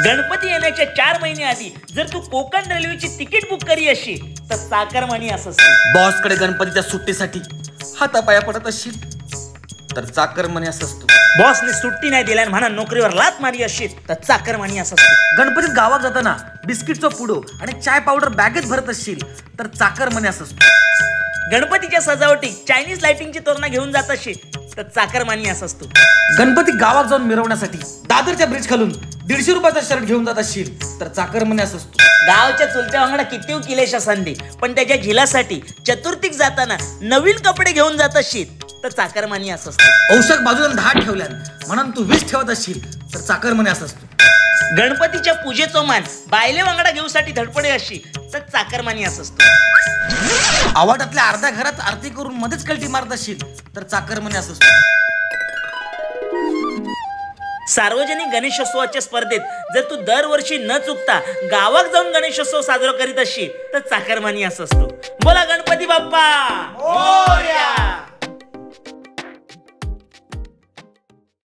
गणपती येण्याच्या 4 महिने आधी जर तू कोकण रेल्वेची तिकीट बुक करी अशी तर चाकरमानी असं असतो. बॉसकडे गणपतीच्या सुट्टीसाठी हातापाया पडत असशील तर चाकरमानी असं असतो. बॉसने सुट्टी नाही दिल्या म्हणा नोकरीवर लात मारी अशी तर चाकरमानी असं असतो. गणपतीत गावात जाताना बिस्किटचं पुडो आणि चाय पावडर बॅगेत भरत असशील तर चाकरमानी असं असतो. गणपतीच्या सजावटीत चायनीज लाइटिंगची तोरणा घेऊन जात असेल तर चाकरमानी असं असतो. गणपती गावात जाऊन मिरवण्यासाठी दादरच्या ब्रिज खालून 150 रुपयाचा शर्ट घेऊन जात असशील तर चाकरमानी असं असतो. गावच्या चुलत्या वांगडा किती किलेश असांदी पण त्याच्या झिलासाठी चतुर्थीक जाताना नवीन कपडे घेऊन जात असशील तर चाकरमानी असं असतो. औषध बाजूला 10 ठेवल्यान म्हणून तू 20 ठेवत असशील तर चाकरमानी असं असतो. गणपतीच्या पूजेचो मान बायले वांगडा घेऊसाठी धडपडे अशी तर चाकरमानी असं असतो. आवाटातल्या अर्ध्या घरात आरती करून मध्येच कल्टी मारत असशील तर चाकरमानी असं असतो. सार्वजनिक गणेशोत्सवाच्या स्पर्धेत जर तू दरवर्षी न चुकता गावात जाऊन गणेशोत्सव साजरा करीत असशील तर चाकरमानी असं असतो. बोला गणपती बाप्पा मोरया.